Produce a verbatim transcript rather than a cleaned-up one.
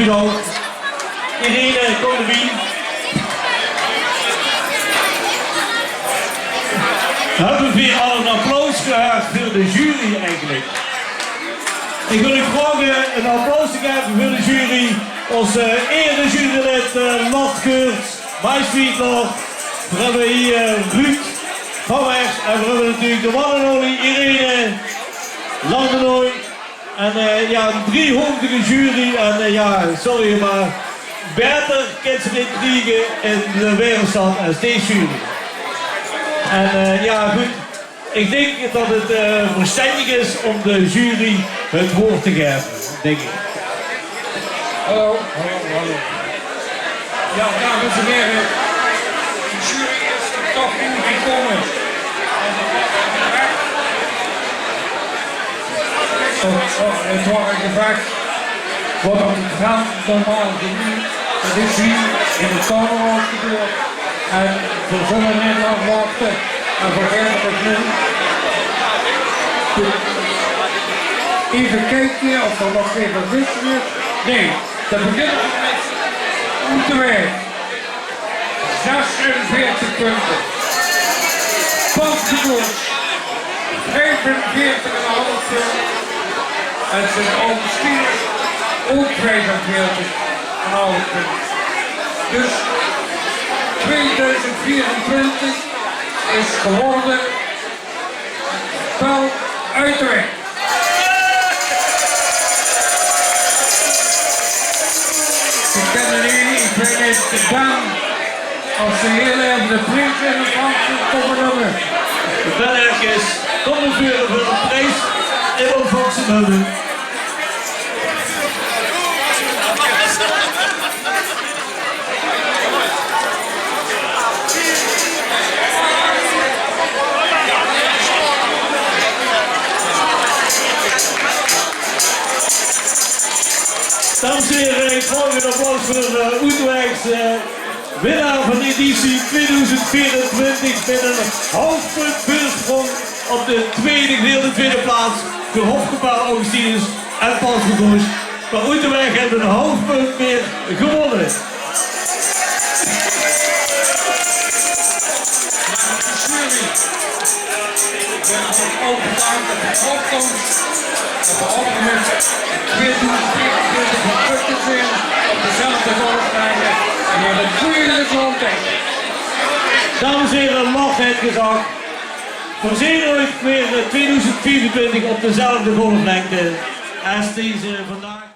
Irene, kóm d'rbie. Höbbe veer al ein applaus gehuurd veur de jury eigelik? Ich wil uch vraoge ein applaus te gaeve veur de jury. Ós, eh, ierejurylid, eh, Lot Geurts, Mike Sweetler. Veer höbbe hie, eh, Ruud van Wers en veer höbbe natuurlik de one and only Irene Landenooy. En, eh, jao, ein driehoofdige jury. En, eh, jao, sorry, mer baeter kins se 't neet kriege in de wereldsjtad es dees jury. En, eh, jao, good. Ich dink det 't, eh, verstenjig is óm de jury 't waord te gaeve, dink ich. Hallo, hallo, hallo. Jao, dames en here, de jury is d'r toch in gekómme. Oh, oh, 't waor ein gevech. Waat op de krant normaal gebeurt, det is hie in de Torenhof gebeurd. En veer zölle neet lang wachte. En veer gaeve 't noe eve kieke of d'r nog eve wis is. Nae, det begint mit Oetewaeg. Zesenveertig punte. Pastekoes, viefenveertig en ein haaf punt. En Sint Augustinus ouch viefenveertig en ein haaf punt. Dus tweeduizend vierentwintig is geworden Spel Oetewaeg. Ich kin d'r neet, ich bön 't gedaon. Es ze hieël effe de pries in óntvangs kómme numme. De Belg is kómme vure veur de pries in óntvangs te numme. Dames en here, ich vraog ein applaus veur, eh, Oetewaeg, eh, winnaar van editie tweeduizend vierentwintig mit ein haaf punt veursjprong op de twiede, gedeelde twiede plaats veur Hofgebouw Augustinus en Pastekoes. Mer Oetewaeg haet ein haaf punt mieë gewónne. Jury. Ouch bedank veur de optocht. Det v'r ouch mit tweeduizend vierentwintig weer trök zeen op dezelfde golflengte. En mit ein gooj gezóndheid. Dames en here, Lot haet gezag, veer zeen uch weer, eh, tweeduizend vierentwintig op dezelfde golflengte es dees vandaag.